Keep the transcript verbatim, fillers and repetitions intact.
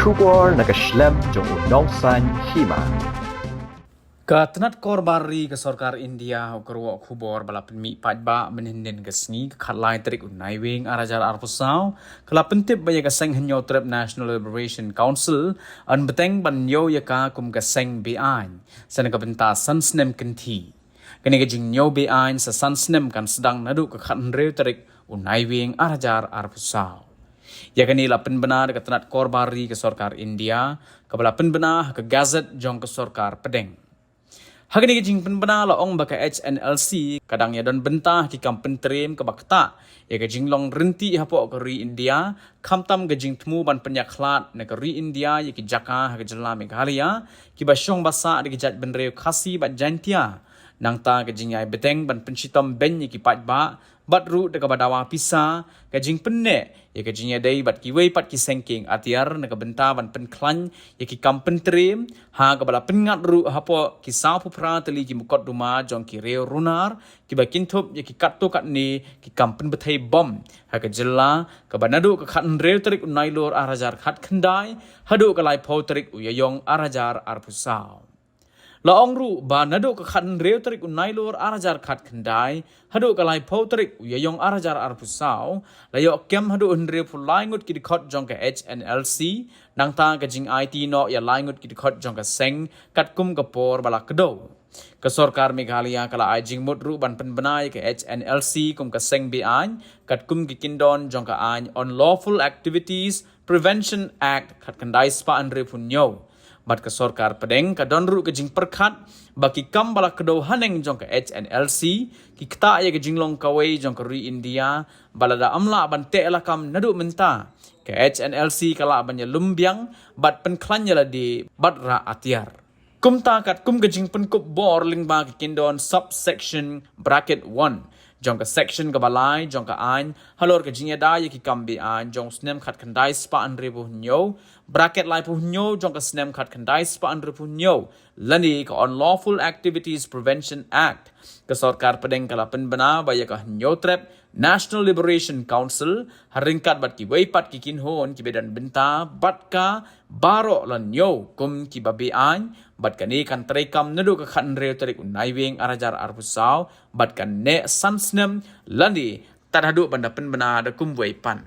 Khubor na ka shlem jong u nongsan hima. Ka tnat korbar ri ka sorkar India, u kyrwoh khubor ba la pynmih paidbah mynhynnin ka sngi ka khatlai tarik u Naiwieng ar hajar arphew saw, ka la pyntip ba ïa ka seng Hynñiewtrep National Liberation Council yn bteng ban ñiew ïa ka kum ka seng be-aiñ sa na ka bynta san snem kynthih. Kane ka jingñiew be-aiñ sa san snem kan sdang naduh ka khathynriew tarik u Naiwieng ar hajar arphew saw. Ïa kane la pynbna da ka tnat korbar ri ka sorkar India, kaba la pynbna ha ka gazette jong ka sorkar pdeng. Ha kane ka jingpynbna la ong ba ka H N L C ka dang ïa don bynta ha ki kam pyntriem kaba ktah ïa ka jinglong rynti hapoh ka ri India, khamtam ka jingthmu ban pynïakhlad na ka ri India ïa ki jaka ha ka jylla Meghalaya kiba shong basah da ki jaitbynriew Khasi bad Jaintia. Nangta ka jingïai bteng ban pynshitom beiñ ïa ki paidbah, bad ruh da kaba dawa pisa, ka jingpynneh ïa ka jingïadei bad kiwei pat ki seng kieng atiar na ka bynta ban pynkhlaiñ ïa ki kam pyntriem, ha kaba la pynngat ruh hapoh ki sawphew phra tylli ki mukotduma jong ki riew runar kiba kynthup ïa ki katto katne ki kam pynbthei bom ha ka jylla, kaba naduh ka khathynriew tarik u Nailur ar hajar khatkhyndai haduh ka laiphew tarik u Ïaïong ar hajar arphew saw. La ong ruh ba naduh ka khathynriew tarik u Nailur ar hajar khatkhyndai haduh ka laiphew tarik u Ïaïong ar hajar arphew saw, la ïoh kem haduh hynriewphew lai ngut ki dkhot jong ka H N L C, nangta ka jingaiti noh ïa lai ngut ki dkhot jong ka seng katkum ka por ba la kdew. Ka sorkar Meghalaya ka la ai jingmut ruh ban pynbna ïa ka H N L C kum ka seng be-aiñ katkum ki kyndon jong ka aiñ Unlawful Activities Prevention Act khatkhyndai spah hynriewphew hynñiew. Bad ka sorkar pdeng ka don ruh ka jingpyrkhat ba ki kam ba la kdew haneng jong ka H N L C ki ktah ïa ka jinglong kawei jong ka ri India, ba lada ym lah ban teh lakam naduh mynta, ka H N L C ka lah ban ïalum biang bad pynkhlaiñ ïa lade bad rah atiar. Kumta katkum ka jingpynkup bor lyngba ka kyndon subsection bracket one jong ka section kaba lai jong ka aiñ halor ka jingïada ïa ki kam be-aiñ jong u snem khatkhyndai spah hynriewphew hynñiew, bracket laiphew hynñiew jong ka snem khatkhyndai spah hynriewphew hynñiew, lane ka Unlawful Activities Prevention Act, ka sorkar pdeng ka la pynbna ba ïa ka Hynñiewtrep National Liberation Council, ha ryngkat bad kiwei pat ki kynhun kiba don bynta bad ka, baroh la ñiew kum kiba be-aiñ, bad kane kan treikam naduh ka khathynriew tarik u Naiwieng ar hajar arphew saw, bad kan neh san snem lane tad haduh ban da pynbna da kumwei pat.